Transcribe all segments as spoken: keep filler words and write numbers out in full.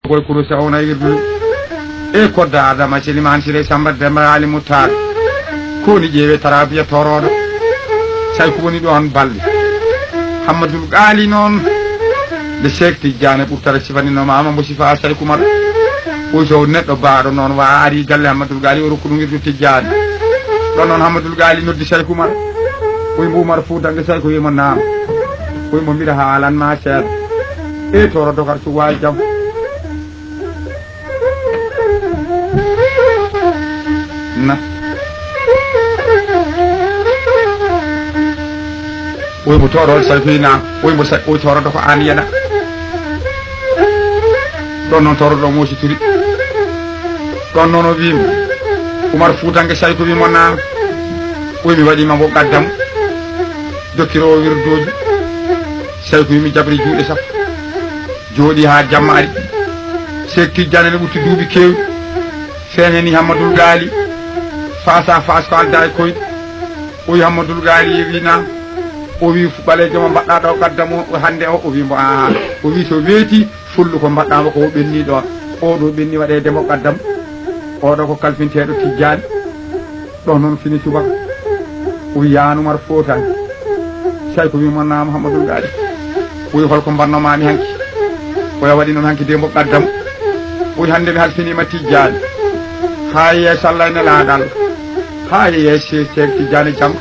Boy Kuro Sawna wirdu. E kodda Adama Seliman Sire Samba Demba Ali Mutar. Koni ƴeewe tarabiya toroɗo. Sai ko woni ɗo on balli. Hammadul Gali noon. Nde Seek Tijjaane ɓurtata sifanino ma ama mo sifa Sai Kumar. Ɓoy so neɗɗo baaɗo noon wa ari galle Hammadul Gali o rokku ɗum wirdu Tijjaane. Ɗon noon Hammadul Gali noddi Sai Kumar. Ɓoy mbo Umar Fuuta nge Sai ko wimo naam. Ɓoy mbo mbiɗa haalan ma seeɗa. E toro dogar su wawi jam. Na. Ɓoy mo toro sai kuy na. Ɓoy mo sai ɓoy toro doko an yana. Ɗon noon toro ɗo mosi turi. Ɗon noon o wimo. Umar Fuuta nge sai ko wimo na. Ɓoy mi waɗi ma mo gaddam. Dokkiro o wirdoji. Sai ko wimi jabri juuɗe sappo. Jooɗi haa jamma ari. Seek Tijjaane ne ɓurti duuɓi keewɗi. Feeñani Hammadul Gaali. Face à face ko aldaa e koyɗe. O wi Hammadul Gaali e wi naam. O wi fu ɓaleejo mo mbaɗɗaa ɗo gaddam o hannde o, o wi mbo aa. O wi so weeti fullu ko mbaɗɗaa mo ko o ɓenni ɗo. O ɗo ɓenni waɗeede mo gaddam. O ɗo ko kalfinteeɗo Tijjaani. Ɗo noon fini subaka. O wi Yaan Umar Fuuta. Sai ko wi mo naam Hammadul Gaali. O wi hol ko mbanno maami hanki. O ya waɗi noon hanki de mbo gaddam. O wi hannde mi halfinima Tijjaani. Haa yeeso Allah e nelaaɗo Allah. Haa yeeso Seek Tijjaani jam.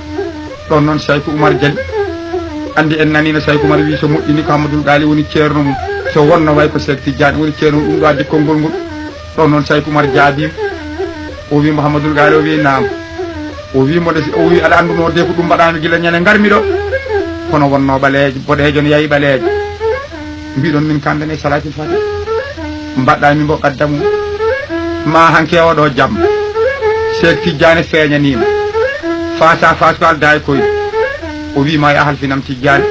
Ɗon noon Sai ko Umar Jali. Anndi en nani no Sai ko Umar wi so moƴƴini ko Hammadul Gaali woni ceerno mum. So wonno way ko Seek Tijjaani woni ceerno mum ɗum ɗo addi konngol ngol. Ɗon noon Sai ko Umar jaabi. O wi Muhammadul Gaali o wi naam. O wi mo de o wi aɗa annduno de ko ɗum mbaɗami gila ñande ngarmi ɗo. Kono wonno ɓaleejo boɗeejo ne yayi ɓaleejo. Mbiɗon min kamɓe ne salaatil fati. Mbaɗɗami mbo gaddam mum. Ma hanke oɗo jam. Seek Tijjaani feeñanima. Face à face ko aldaa e koyɗe. O wi ma a halfinam Tijjaani.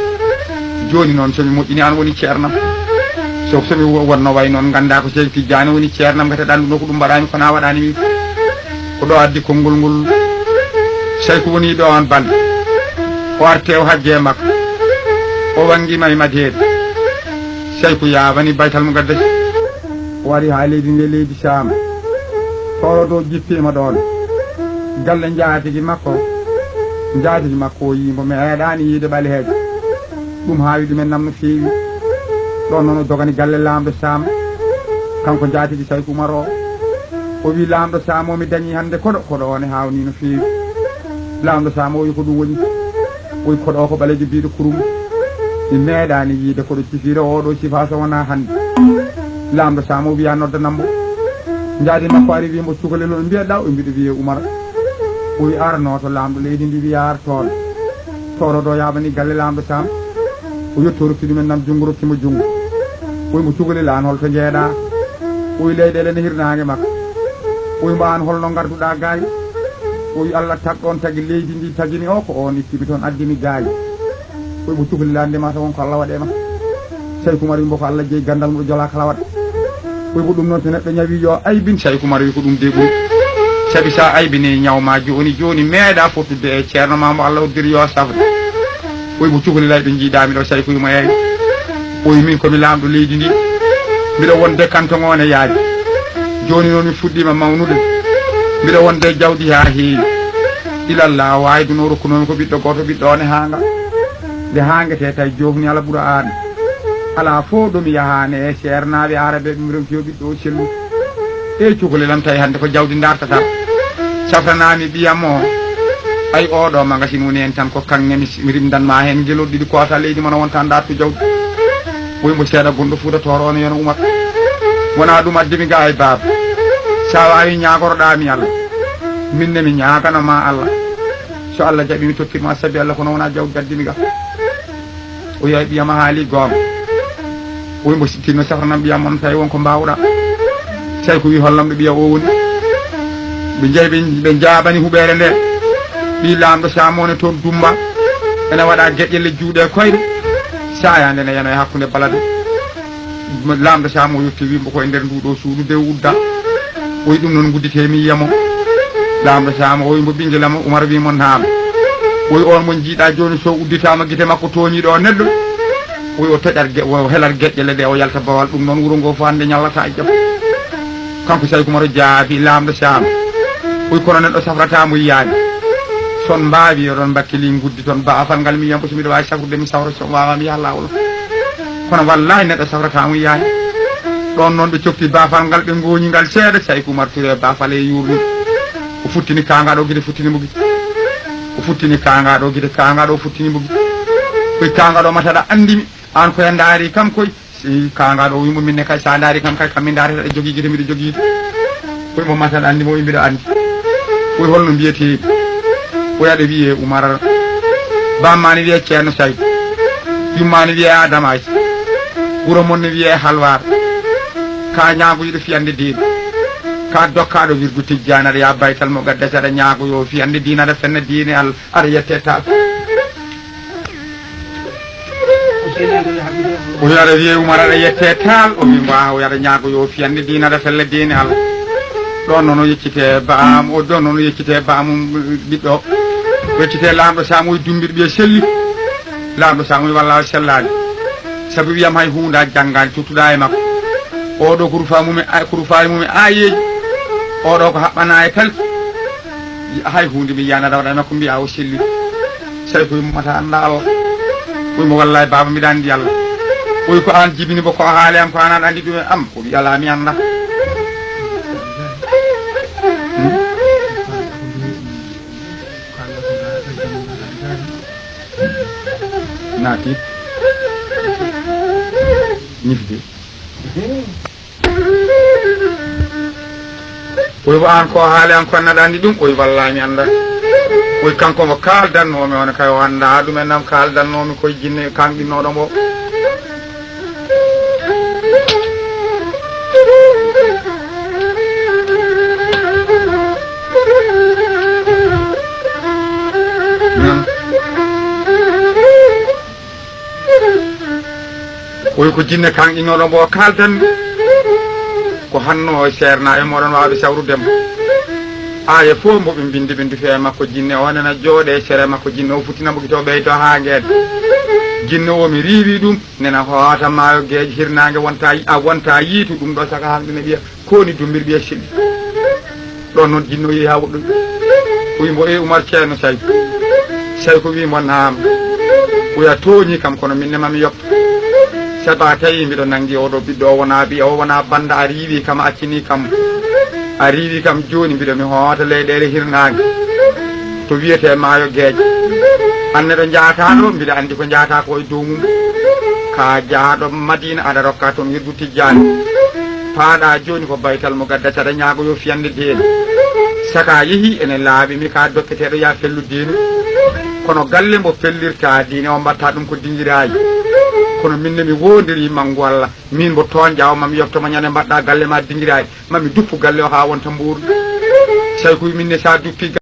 Jooni noon so mi moƴƴini an woni ceernam. So so mi wo- wonno way noon ngannda ko Seek Tijjaani woni ceernam ngati aɗa annduno ko ɗum mbaɗami kono a waɗani mi. Ko ɗo addi konngol ngol. Sai ko woni ɗo on bal. O arte o hajje makko. O wangi may madeede. Sai ko yabani baytal mo gadda. O wari haa leydi nde leydi Saam. Torodo jippima ɗon. Galle njaatigi makko. Njaatigi makko o yii mbo meeɗaani yiide ɓaleejo. Ɗum haawi ɗumen nam no feewi. Ɗon noon o dogani galle laamɗo Saam. Kanko njaatigi Sai ko Umar o. O wi laamɗo Saam o mi dañi hannde koɗo, koɗo o ne haawni no feewi. Laamɗo Saam o wi ko ɗum woni. O wi koɗo o ko ɓaleejo biiɗo kurum. Mi meeɗaani yiide koɗo cifiiɗo oɗo sifa so wonaa hannde. Laamɗo Saam o wiya noddanam mo. Njaadi makko ari wi mbo cukalel no mbiyaɗa o mbiɗo wiye Umar. O wi arno to laamɗo leydi ndi wiya ar toon. Torodo yabani galle laamɗo Saam. O yetto rokki ɗumen nam junngo rokki mo junngo. O wi mo cukalel an holto jeeɗa. O wi leyɗeele ne hirnaange makko. O wi mbo an holno ngarduɗa gaay. O wi Allah tag ɗon tagi leydi ndi tagini o ko on ittimi toon addimi gaay. Koy mo cukalel an ndema tawon ko Allah waɗe ma. Sai ko Umar wi mbo ko Allah jeyi gandal mo jola kala waɗa. Koy ko ɗum noon so neɗɗo ñawi yo aybin Sai ko Umar wi ko ɗum de ɓuri. Sabi sa aybini ñaw ma jooni jooni meeɗa fottude e ceerno ma mo Allah hoddiri yo safde. Koy mo cukalel ay ɓe jiiɗami ɗo Sai ko Umar ay. O wi min komi laamɗo leydi ndi. Mbiɗo wonde kanto ngone yaaji. Jooni noon mi fuɗɗima mawnude. Mbiɗo wonde jawdi ha heewi. Ilallah o wawi duno rokkunomi ko ɓiɗɗo goto ɓiɗɗo one hanga. Nde hangete tawi jofni ala ɓuura an. Ala fof ɗo mi yahani e seernaaɓe aaraɓe ɗum ronki yo ɓiɗɗo o sellu. E cukalel am tawi hannde ko jawdi dartata. Safranami ɓiyam o. Ay oɗo magasin woni hen tan ko kanŋe mi mi rimdanma hen gelol ɗiɗi kota leydi mono wonta dartu jawdi. Ɓoy mbo seeɗa gonɗo Fuuta Tooro on yano Umar. Wona ɗum addimi ga e baaba. Sa wawi ñagoroɗami Allah. Minne mi ñaganoma Allah. So Allah jaɓi mi tokkirma sabi Allah kono wona jawdi addimi ga. O yawi ɓiyam a haali goonga. O wi mbo sittinno safranam ɓiyam on tawi won ko mbawɗa. Sai ko wi hollam ɗo ɓiya o woni. Ɓe jeeyi ɓe ɓe jaabani huɓeere nde. Ɓi laamɗo Saam o ne toon Dumba. Ene waɗa geƴƴelle juuɗe koyɗe. Sayande ne yano e hakkunde balade. Laamɗo Saam o yetti wi mbo koye nder ndu ɗo suudu de udda. O wi ɗum noon guddite mi yiyamo. Laamɗo Saam o wi mbo ɓinguel am Umar wi mo naam. O wi on mo jiiɗa jooni so udditama gite makko tooñiɗo o neɗɗo. Wi o toƴat ge-, o helat geƴƴele ɗe, o yalta Bawal. Ɗum noon wuro ngo fof hannde ñallata e jam. Kanko Sayku Umar o jaabi laamɗo Saam. Wi kono neɗɗo safrata mo yiyaani. So on mbaawi, oɗon mbakkili nguddi toon baafal ngal, mi yiyam ko so miɗo waawi safrude, mi safra, so mi waawaa, mi yaha laawol. Kono wallaahi neɗɗo safrata mo yiyaani. Ɗoon noon ɓe cokti baafal ngal, ɓe ngooñi ngal seeɗa, Sayku Umar Ture baafal e yuurni. O futtini kaangaɗo gite, futtini mo gite. O futtini kaangaɗo gite, kaangaɗo o futtini mo gite. Wi kaangaɗo mataɗa anndi mi, aan koye ndaari kam koy. Si kaangaɗo o wi mo, minne kay sa ndaari kam kay, kam mi ndaarata ɗe jogii gite, miɗo jogii gite. Koye mo mataɗa anndi mo, wi mbiɗo anndi. Koye holno mbiyetee? Koye aɗa wiyee Umar. Bamma ne wiyee Ceerno Saydu. Yumma ne wiyee Adama Aysa. Wuro mon ne wiyee Halwaar. Ka ñaagoyiɗo fiyande diine. Ka dokkaaɗo wirdu Tijjaani, aɗa yaa baytal mo gadda, aɗa ñaago yo fiyande diine, aɗa fenna diine Alla, aɗa yette taal. O wi aɗa wiyee Umar, aɗa yette taal. O wi mbo, ah, o wi aɗa ñaago yo fiyande diine, aɗa fella diine Alla. Ɗoon noon o yeccitee baam, o ɗoon noon o yeccitee baamum ɓiɗɗo. O yeccitee laamɗo Saam, o wi Dummbir ɓiye selli. Laamɗo Saam o wi wallaahi sellaani. Sabu wiyam hay huunde a janngaani, tuttuɗaa e makko. Oɗo ko rufa mum e, ko rufa e mum e aayeeji. Oɗo ko haɓɓanaa e kalki. Hay huunde mi yiyaani aɗa waɗa e makko, mbiyaa o selli. Sayku wi mo mata annda Alla. Wi mo wallaahi baaba mbiɗa anndi Alla. Wi ko aan jibini mbo, ko haali am ko aan aɗa anndi ɗum e am. O wi alaa mi annda. Hmm? Naati. Ñifde. Oy, ko aan ko haali an ko, an aɗa anndi ɗum? Oy, wallaahi mi anndaa. Oy, kanko mo kaaldannoomi on kay, o anndaa ɗum en, am kaaldannoomi koye jinne kanɗinnooɗo mbo. Oy, ko jinne kanɗinnooɗo mbo kaaldan. Ko hanno o seerna e moɗon waawde sawrude mo. Aaya fof mbo ɓe mbindi, ɓe ndufi e makko jinne o, nena jooɗe e sere makko jinne o, futtina mo gite o, ɓeydo haa ngeeda. Jinne o mi riiwi ɗum, nena hoota maayo geej hirnaange wonta, a wonta yiitu ɗum ɗo saka hanɗi ne ɓiya. Ko woni Dummbir ɓiye selli. Ɗon noon jinno yehi haa woɗɗoyi. O wi mbo, "Ee Umar, Ceerno Sayku." Sayku wi mbo, "Naam." O wi, "A tooñii kam, kono min ne ma mi yoppa. Sabu a tawi mbiɗo nanngi oɗo ɓiɗɗo, o wonaa ɓiya, o wonaa bannda, a riiwi kam, a accini kam. A riiwi kam, jooni mbiɗo mi hoota leyɗeele hirnaange. To wiyetee maayo geej. An neɗɗo njahataa ɗo, mbiɗa anndi ko njahataa ko e dow mum. Ka jahaaɗo Madiina, aɗa rokka toon wirdu Tijjaani. Paaɗa jooni ko baytal mo gadda, aɗa ñaago yo fiyande diine. Saka yehi ene laaɓi mi ka dokketeeɗo ya fellu diine. Kono galle mbo fellirta diine o mbatta ɗum ko dingiraaji. Kono min ne mi woondiri manngu Alla. Min mbo toon jaawo ma mi yofto ma ñande mbaɗɗa galle ma dingiraaji. Ma mi duppu galle o haa wonta mbuuru." Sayku wi, "Min ne sa duppi